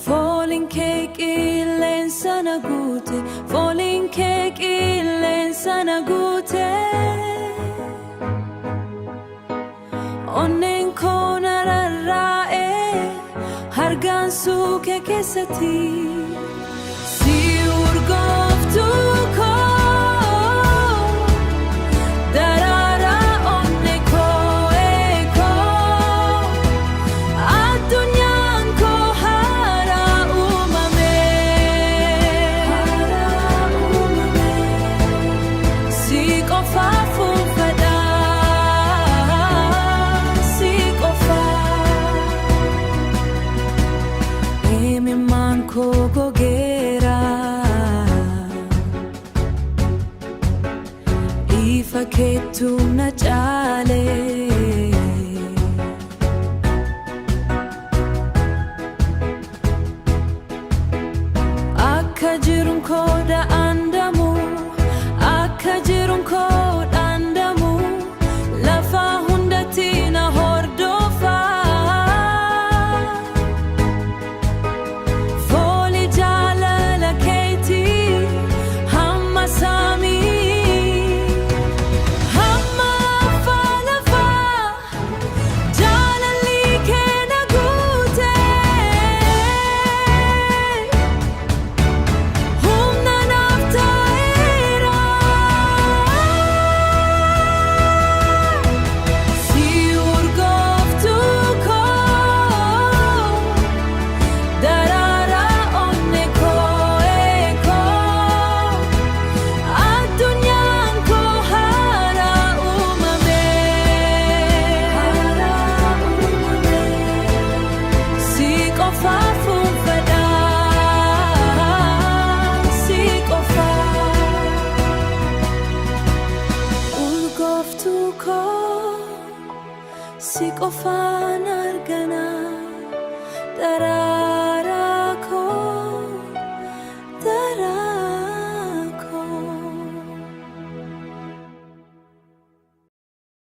Fooliin kee qilleensa na guute, fooliin kee qilleensa na guute. Onneen koo na rarraa'e hargansuu kee keessatti. Si urgooftuu koo, daraaraa onnee koo eekoo. Addunyaan koo haaraa uumame. Haaraa uumame. Si qofaaf fuunfadha. Si qofaaf. Imimmaan koo gogeera. Ifa keetu na caale. Akka jiruun koo da'andamu, akka jiruun koo dhandamu, lafa hundatti na hordofa. Foolii jaalala keetii hamma samii, hamma lafaa, jaalalli kee na guute. Humna naaf ta'eera. Si urgooftuu koo, daraaraa onnee koo eekoo. Addunyaan koo haaraa uumame. Haaraa uumame. Si qofaaf fuunfadha. Si qofaaf. Urgooftuu koo, si qofaan argana. Daraaraa